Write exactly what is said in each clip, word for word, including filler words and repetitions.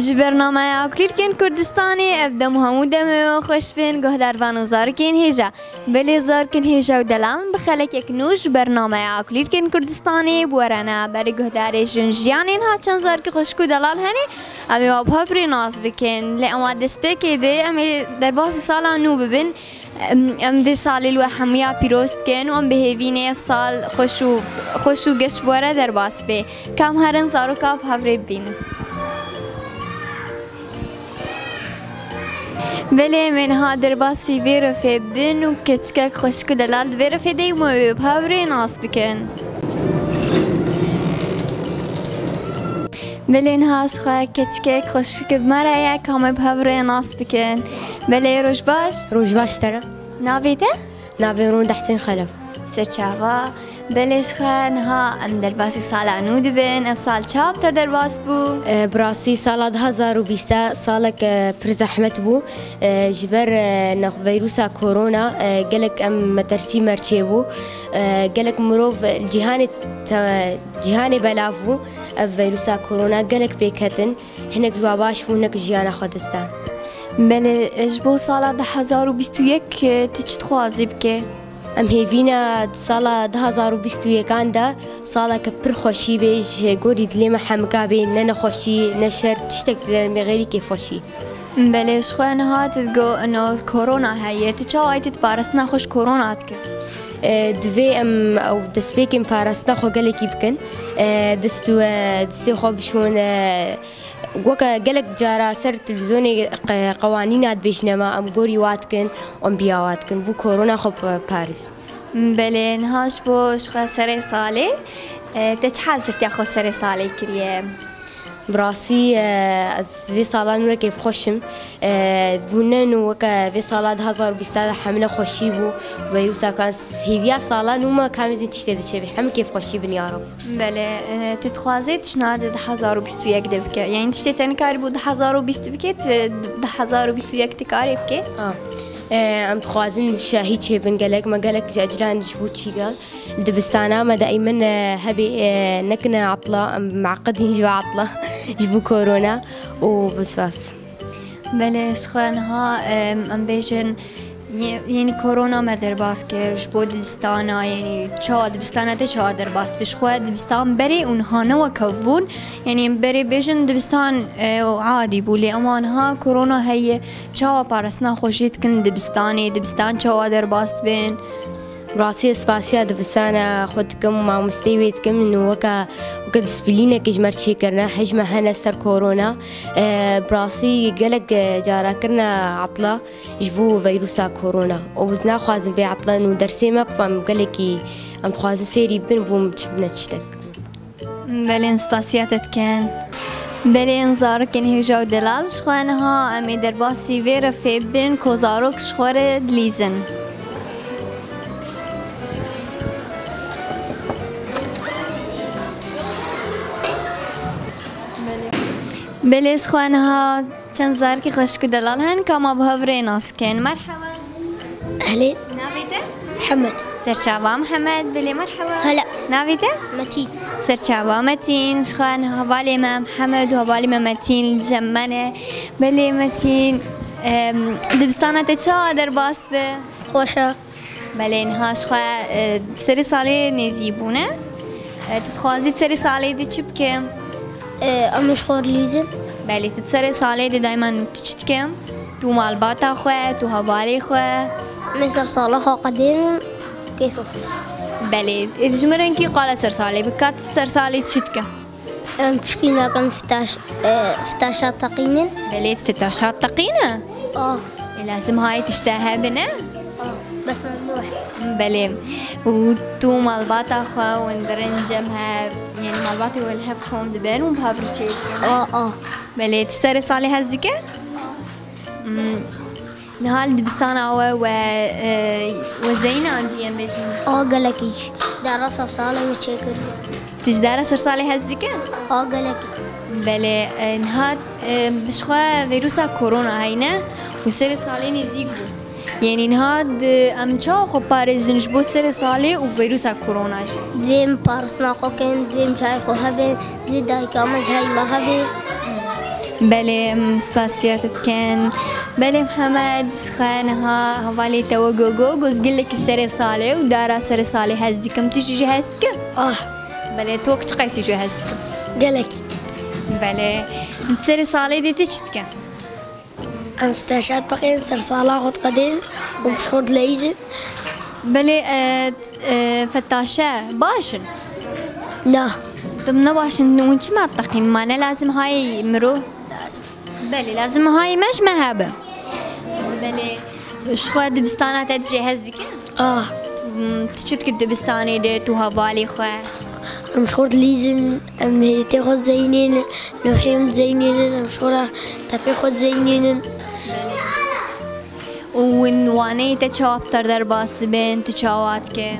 Ji bernameya Kulîlkên Kurdistanê ev dem û hemû demê we xweş bin, guhdarvan û zarokên hêja. Belê zarokên hêja û delal, bi xelekek nû ji bernameya Kulîlkên Kurdistanê bi we re ne. Belê guhdarê jin jiyanên ha çend zarokê xweşik û delal hene, em ê wan bi hev rê nas bikin. Lê ema destpêkê de em ê derbasî sala nû bibin. Em, em vê salê li we hemûya pîroz dikin û em bi hêvî ne ev sal xweş û, xweş û geş bi we re derbas bê. Kam herin zaroka bi hev rê bibînin. Belê em ê niha derbasî vê refê bin û keçikek xweşik û delal di vê refê de û me wê bi hev rê nas bikin. Belê niha ji xwe keçikek xweşik bi me re ye, ka me bi hev rê nas bikin. Belê roj baş. Roj baş te re. Navê te? Navê min Rûnda Husên Xelef. Serçava. Belê ji xwe niha em derbasî sala nû dibin. Ev sal çawa bi te derbas bû? E, bi rastî sala du hazar û bîst salek, e, pir zehmet bû. E, ji ber, e, nex-, veyrusa korona, e, gelek em metersî merçê bû. E, gelek mirov, e, cîhanê te-, cîhanê belav bû. Ev veyrusa korona gelek pêketin. Hinek ji wa baş bû, hinek jiyana xwe dest dan. Belê, ji bo sala du hazar û bîst û yek tu çi dixwazî bike? Em hêvîna sala du hazar û bîst û yekan de saleke pir xweşî bê, ji gorî dilê me hemika bê, ne nexweşî, ne şer, tiştek li derê bê xêrî kêfxweşî. Belê, ji xwe niha tu digo, ino korona heye, tu çawa tu diparistina xwe ji korona dike? E, divê em ew destpêkên parastina xwe gelekî bikin. E, dest û, e, destê xwe bişon, e, weke gelek cara ser televîzyonê qe-, qewanîna dibêjine me, em gorî wa dikin, em biya wa dikin. Bû korona xwe pa-, parist. Belê, niha ji bo ji xwe serê salê, e, te çi hezirtiya xwe serê salê kiriye? Bi rastî, e, ez vê sala nû re kêfxweş im. E, bûne nû weke vê sala du hazar û bîst de hemine xweşî bû. Veyrusa kan hêviya sala nû me kamê zîn tiştê diçe vê. Hemî kêfxweşî biniyara. Belê, e, tu dixwazê tu çi niha di du hazar û bîst û yek de bike? Yanî tiştê te nikarîbû du hazar û bîst bike, tu du hazar û bîst û yek dikarê bike? A. E, em dixwazin şahî çêbin gelek. Me gelek ji ecilan ji bo çîka. Li dibistana me daîmin, e, hebê, e, nekine etla, em meqedîn ji ve etla, ji bo korona û bi spas. Belê, ji xwe niha, em, em bêjin, ye-, yenî korona me derbas kir, ji bo dibistana, yenî çawa dibistana te çawa derbas bû? Ji xwe dibistan berê û niha ne wek hev bûn, yenî em berê bêjin dibistan, e, adî bû, lê ema niha korona heye, çawa parastina xwe jê dikin dibistanê, dibistan çawa derbas dibin? Rastî ez spasiya dibistana xwe dikim û mamosteyê wê dikim, û weke, weke disiplînekê ji me re çêkirine, hej me hene ser korona. E, bi rastî gelek, e, cara kirine etla ji bo veyrusa korona. Û ez naxwazim bê etla nû dersê me bim gelekî, em dixwazin fêrî bin bûm çi bine tiştek. Belê, em spasiya te dikin. Belê, em zarokên hêja û delal ji xwe niha em ê derbasî vê refê bin ku zarok ji xwe re dilîzin. Belê, ji xwe niha çend zarokê xweşik û delal hene, ka me bi hev rê nas bikin. Merheba. Ehlên. Navê te? Mihemed. Serçava Mihemed, belê merheba. Hela. Navê te? Metîn. Serçava Metîn, ji xwe hevalê me Mihemed û hevalê me Metîn li cem me ne. Belê Metîn, em, dibistana te çawa derbas be? Xweş e. Belê, niha ji xwe, e, serê salê nêzî bûne. E, tu dixwazî serê salê de çi bike? E, em ji xwe re lîzin. Belê, tu serê salê de dayman tu çi dike? Tu malbata xwe, tu hevalê xwe? Em ê ser sala xwe qedên û keyfa xwe. Belê, e, ji min re hinkî qala ser salê bike, tu ser salê çi dike? Em pişkî nakin fitaş-, e, fitaşa teqînin. Belê, fitaşa teqîne? Ah. E, lazim hayê tişte hebine? Ah, bes me nûh. Belê. Û tu malbata xwe hûn dirin cem hev, yani malbatê we li hev kom dibin û bi hev re çêdikin? Ah, ah. Belê, tu serê salê hez dike? Hmm. Niha li dibistana we, we, e, we zeyna andiye em bêjin? A gelekî jî. Dera ser salê me çêkiriye. Tu ji dera ser salê hez dike? A gelekî. Belê, e, niha, e, bi ji xwe vîrusa korona heyne û serê salê nêzîk bû. Yanî niha di, em çawa xwe parêzin ji bo serê salê û vîrusa korona jî? Divê em parastina xwe kin, divê em cihayê xwe hebin, divê dayika me cihayê me hebê. Belê, em spasiya te dikin. Belê Mihemed, xwe niha hevalê te we gogo, goz gelekî serê salê û dara serê salê hez dikim. Tu jî jê hez dikî? Ah. Belê, tu wek çi qeysî jê hez dikî? Gelekî. Belê. Serê salê de tu çi dikî? Em fetaşat bikin, ser sala xwe diqedên û ji xwe dileyîzin. Belê, e, e, fetaşe baş in? Na. Dim ne baş in, hûn çima diqîn? Ma ne lazim hay miro? Lazim. Belê, lazim hay me ji me hebe. Belê, ji xwe dibistana te dijê hez dike? Ah. Hmm, tu çi dikî dibistanê de, tu hevalê xwe? Em ji xwe dilîzin, em hêtê xwe dizeynînin, lûhê em dizeynînin, em ji xwe re tepê xwe dizeynînin. Û win waneyê te çawa bi te re derbas dibin, tu çawa dikî?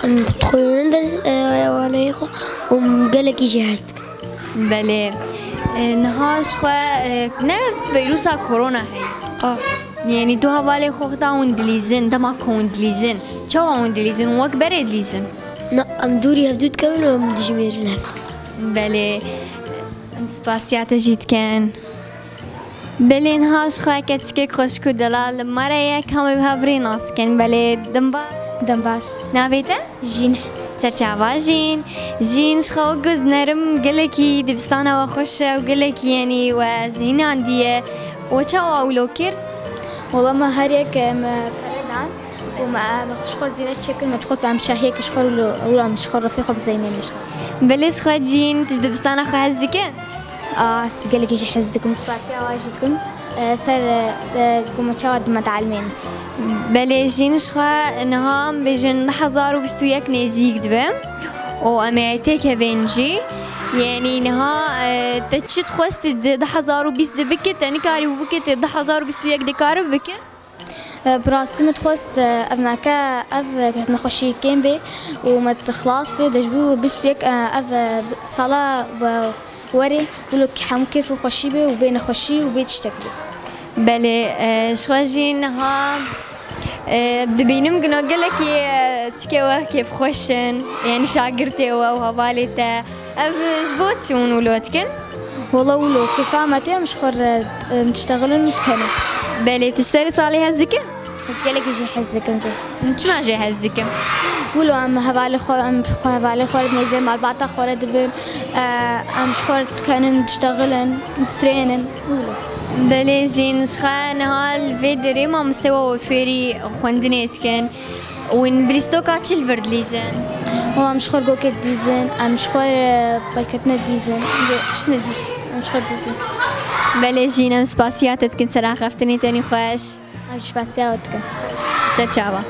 Em dixwînin ders, e, waneyê xwe û em gelekî jê hez dikin. Belê. E, niha ji xwe, e, ne vîrusa korona heye. Ah. Yanî tu hevalê xwe da hûn dilîzin, dema ku hûn dilîzin, çawa hûn dilîzin û wek berê dilîzin? Na, em dûrî hevdû dikevin û em dijmêrin hev. Belê, em spasiya te jî dikin. Belê, niha ji xwe keçikek xweşik û delal li me re ye, ka em ê bi hev rê nas bikin. Belê, dem baş. Dem baş. Navê te? Jîn. Serçava Jîn. Jîn, ji xwe wek goz nerim, gelekî dibistana we xweş e û gelekî, yanî, we zehînandiye. We çawa wilo kir? Wela me her yek, e, me pere dan û me, me xwe ji xwe re zîne çêkir, me dixwest em şahiyek ji xwe re wilo, wilo em ji xwe re rifê xwe bizeynînin ji xwe. Belê, ji xwe Jîn, tu ji dibistana xwe hez dikî? A, ez gelekî jî hez dikim, spasiya we jî dikim. E, ser, e, e, ku me çawa dime talimê nivîsî. Belê, Jîn, ji xwe niha em bêjin du hezar û bîst û yek nêzîk dibe û em ê têkevên jî. Yanî niha, e, te çi dixwest di du hezar û bîst de bike, te nikarî bû bike, te du hezar û bîst û yek de karibe bike? E, bi rastî min dixwest, e, ev nake, ev, e, nexweşî kêm bê û me xilas bê, de ji bo bîst û yek, e, ev, e, sala, e, werê wilo hemû kêf û xweşî bê û bê nexweşî û bê tiştek bê. Belê, e, ji xwe jî niha, e, dibînim gino gelekî, e, çike we kêfxweş in, yanî şagirtê we û hevalê te. Ev ji bo çi hûn wilo dikin? Wela wilo kêfa me tê, em ji xwe re, em diştexilin û dikenin. Belê, tu serê salê hez dikî? Ez gelekî jî hez dikim vê. Çima jê hez dikim? Wilo em hevalê xwe, em xwe hevalê xwe re mêzê malbata xwe re dibin. E, em ji xwe re dikenin, diştexilin, disrênin. Wilo. Belê Jîn, ji xwe niha li vê derê mamoste we fêrî xwendinê dikin. Win bi lîstoka çi li vir dilîzin? Û em ji xwe gokê dilîzin, em ji xwe, e, payketinê dilîzin, em ji xwe dilîzin, em ji xwe dilîzin. Belê Jîn, em spasiya te dikin ser axaftinê, tenê xweş. Em jî spasiya we dikin. Ser çava.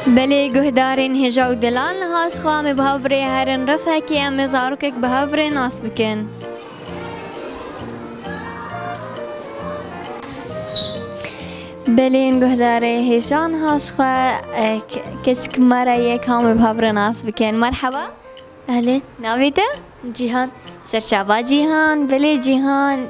Belê guhdarên hêja û delal, niha ji xwe em ê bi hev rê herin refekê, em ê zarokek bi hev rê nas bikin. Belê guhdarê hêja, niha ji xwe, e, ke-, keçik me re yek, em ê bi hev re nas bikin. Merheba. Ehlên. Navê te? Cîhan. Serçava Cîhan. Belê Cîhan,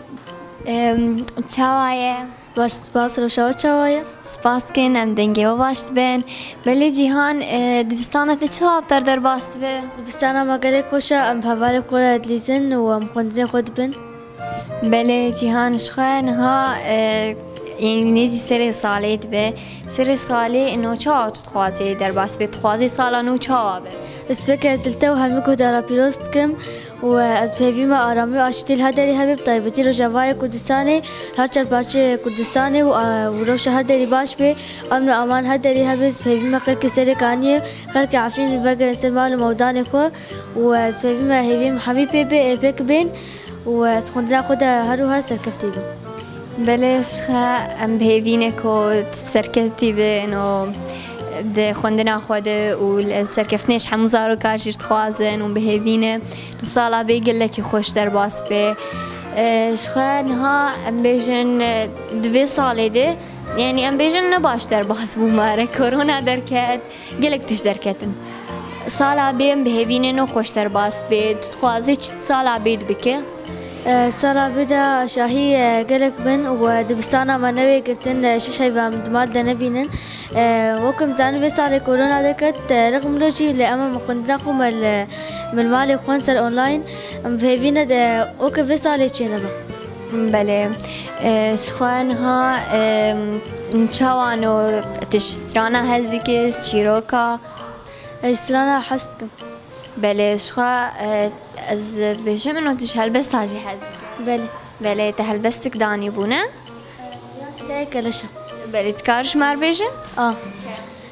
em, çawa ye? Baş, spas, rewşa we çawa ye? Spas kin, em dengê we baş dibin. Belê Cîhan, e, dibistana te çawa bi te re derbas dibe? Dibistana me gelek xweş e, em bi hevalê xwe re dilîzin û em xwendinê xwe dibin. Belê, Cîhan ji xwe niha, e, yanî nêzî serê salê dibe. Serê salê ino çawa tu dixwazê derbas be? Dixwazê sala nû çawa be? Ez pêk ez li te û hemî guhdara pîroz dikim û ez bi hêvî me aramî û aştî li her derî hebe, bi taybetî Rojavayê Kurdistanê, li her çar parçeyê Kurdistanê û, a, û rewşa her derî baş be, emn û aman her derî hebe, ez bi hêvî me xelkê serê kaniyê, xelkê Efrînê vegerin ser mal û mewdanê xwe û ez bi hêvî me hêvî me hemî pê bê, ê pêk bên. û ez xwendina xwe de her û her serkeftî bim. Belê, ji xwe em bi hêvî ne ku tu serkeftî bin û di xwendina xwe de û li serkeftinê ji hemû zarokan jî dixwazin û bi hêvî ne ku sala bê gelekî xweş derbas bê. E, ji xwe niha em bêjin, e, di vê salê de, yanî em bêjin ne baş derbas bû me re, korona derket. Gelek tişt derketin. Sala bê em bi hêvî ne nexweş derbas bê. Tu dixwazî çi sala bê de bike? E, sala bê de şahî, e, gelek bin û, e, dibistana me newê girtin, e, şeş heyva em di mal de nebînin. E, wek em zanin vê salê korona derket, e, rexm lo jî lê em, em xwendina xwe me li, me li malê xwend ser online. Em bi hêvî ne de weke vê salê çênebe. Belê. E, ji xwe niha, e, çawa no tu ji strana hez dikî, ji çîroka? Ez ji strana hez dikim. Belê, ji xwe, e, ez dibêjim, ino tu ji helbesta jî hez dikî. Belê. Belê, te helbestik danî bû, ne? Ya, keleşe. Belê, tu kar ji me re bêjin? A.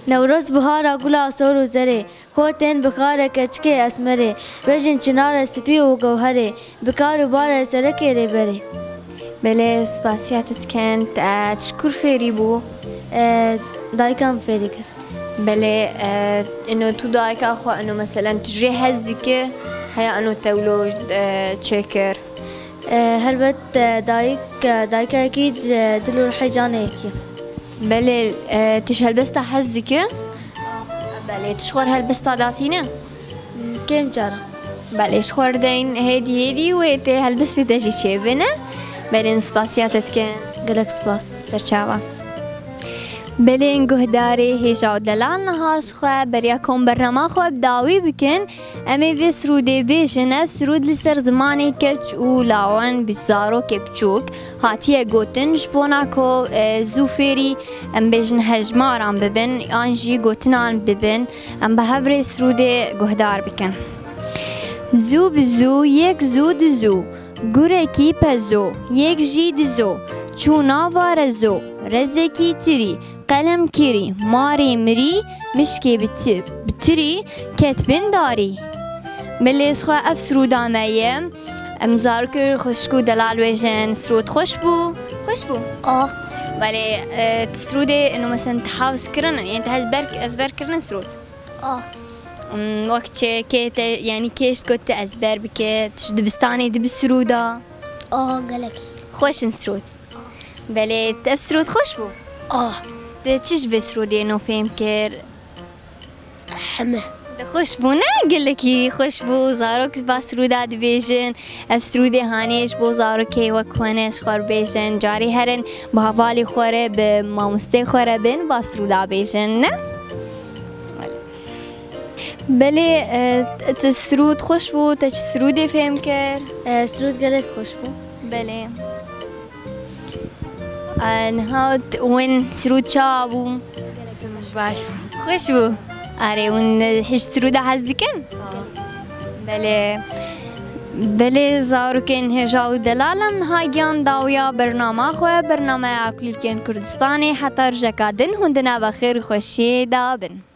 Newroz bihara gula sor û zerê, Xwe tên bi xare keçikê esmerê, bejin çinare spî û gewherê, bi kar û bare serekê rêberê. Belê, spasiya te dikin. Te, e, tu ji kur fêrî bû? E, dayika min fêrî kir. Belê, e, ino tu dayika xwe, ino meselen tu jê hez dikî, heya ino te wilo, e, çêkir? E, helbet, e, dayik, e, dayikekî, e, dil û rihê canê yekî. Belê, e, tu ji helbesta hez dikî? Belê, tu ji xwe re helbesta datîne? Kêm cara. Belê, ji xwe re deyn hêdî hêdî wê tê helbestê te jî çêbine. Belê, spasiya te dikin. Gelek spas. Serçava. Belê, guhdarê hêja û delal niha ji xwe beriya kom bernama xwe bi dawî bikin. Em ê vê sirûdê bêjin, ev sirûd li ser zimanê keç û lawan bi zarokê biçûk hatiye gotin, ji bona ku, e, zû fêrî, em bêjin, hejmaran bibin, an jî gotinan bibin, em bi hev rê sirûdê guhdar bikin. Zû bi zû, yek zû du zû, gurekî pezo, yek jî dizo, çû nava rezo, rezekî tirî, Qelem kirî, marê mirî, mişkê bi ti-, bi tirî, ket bin darî. Belê, ji xwe ev sirûda me ye. Em zarokê xwişk û delal wêjin, sirûd xweş bû. Xweş bû? A. Belê, e, tu sirûdê, ino meselen tu hafz kirin, yani tu ezber, ezber kirin sirûd? A. Hmm, wek çi, kê te, yani kê ji got tu ezber bike, tu ji dibistanê dibi sirûda? A, gelek. Xweş in sirûd. Belê, ev sirûd xweş bû? Ah. Te çi ji vê sirûdê nû fêm kir? Heme. De xweş bû, ne? Gelekî xweş bû. Zarok ba sirûda dibêjin. Ev sirûdê hanê ji bo zarokê wek hûn e ji xwe re bêjin. Carê herin bi hevalê xwe re, bi mamostê xwe re bin, ba sirûda bêjin, ne? Belê, e, te sirûd xweş bû. Te çi sirûdê fêm kir? E, sirûd gelek xweş bû. Belê. E, niha t-, win sirûd çawa bû? Baş bû. Xweş bû. Erê, hûn, e, hiş sirûda hez dikin? Belê. Belê, zarokên hêja û delal, em niha giyan dawiya bernama xwe, bernameya Kulîlkên Kurdistanê. Heta rojeka din hûn di nava xêr û xweşiyê de bin.